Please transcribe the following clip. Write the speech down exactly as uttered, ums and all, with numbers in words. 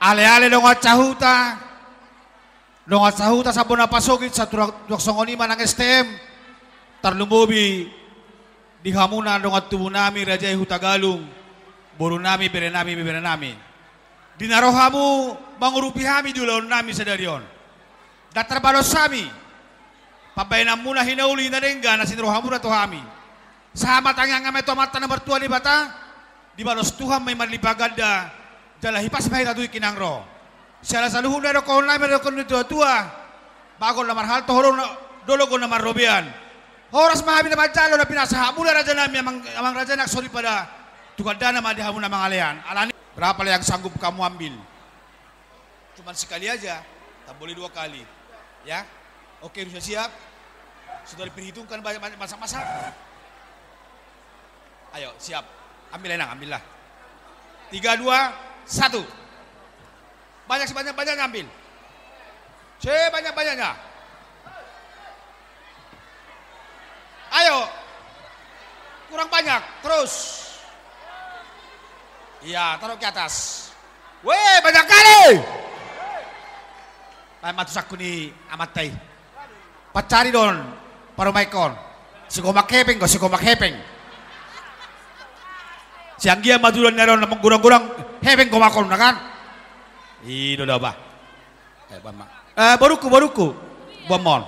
Ale-ale dongan sahuta, dongan sahuta sambona pasogit, saturak tuak songon i ma nang S T M, tarlumobi di hamuna dongan tubu nami raja i Hutagalung, boru nami, bere nami, bere nami. Di na ro hamu mangurupi hami di ulaon nami sadari on. Ndang tarbalos hami pambahenanmuna hinauli na denggan na sian rohamuna tu hami. Sahat ma tangiang nami tu Amanta na martua Debata, dibalos Tuhan ma i marlipat ganda, jala hipas ma hita tu tingki na ro. Siala saluhutna dohonon nami, dohonon ni tua-tua, bagot na marhalto, holong na, dolok na marrobean. Horas ma hami na manjalo na pinasahatmuna raja nami, amang, amang raja na soripada, tu gandana ma di hamu na mangalean. Alani, berapa lah yang sanggup kamu ambil? Cuman sekali aja, tak boleh dua kali. Ya? Oke, sudah siap? Sudah diperhitungkan banyak, banyak masak-masak? Ayo, siap. Ambil, Enang, ambillah. Tiga, dua, satu. Banyak sebanyak-banyaknya ambil. Sebanyak-banyaknya. Ayo. Kurang banyak, terus. Iya, taruh ke atas. Weh, banyak kali. Baen ma tu sangku ni amanta i. Pancari do on, parumaenkon. Sigomak hepeng do, sigomak hepeng. Sian dia ma tulan ni ari on, na manggurang-gurang hepeng gomakon, na kan? I do da, bah. Eh, boan ma. Eh, borungku, borungku. Boan ma on.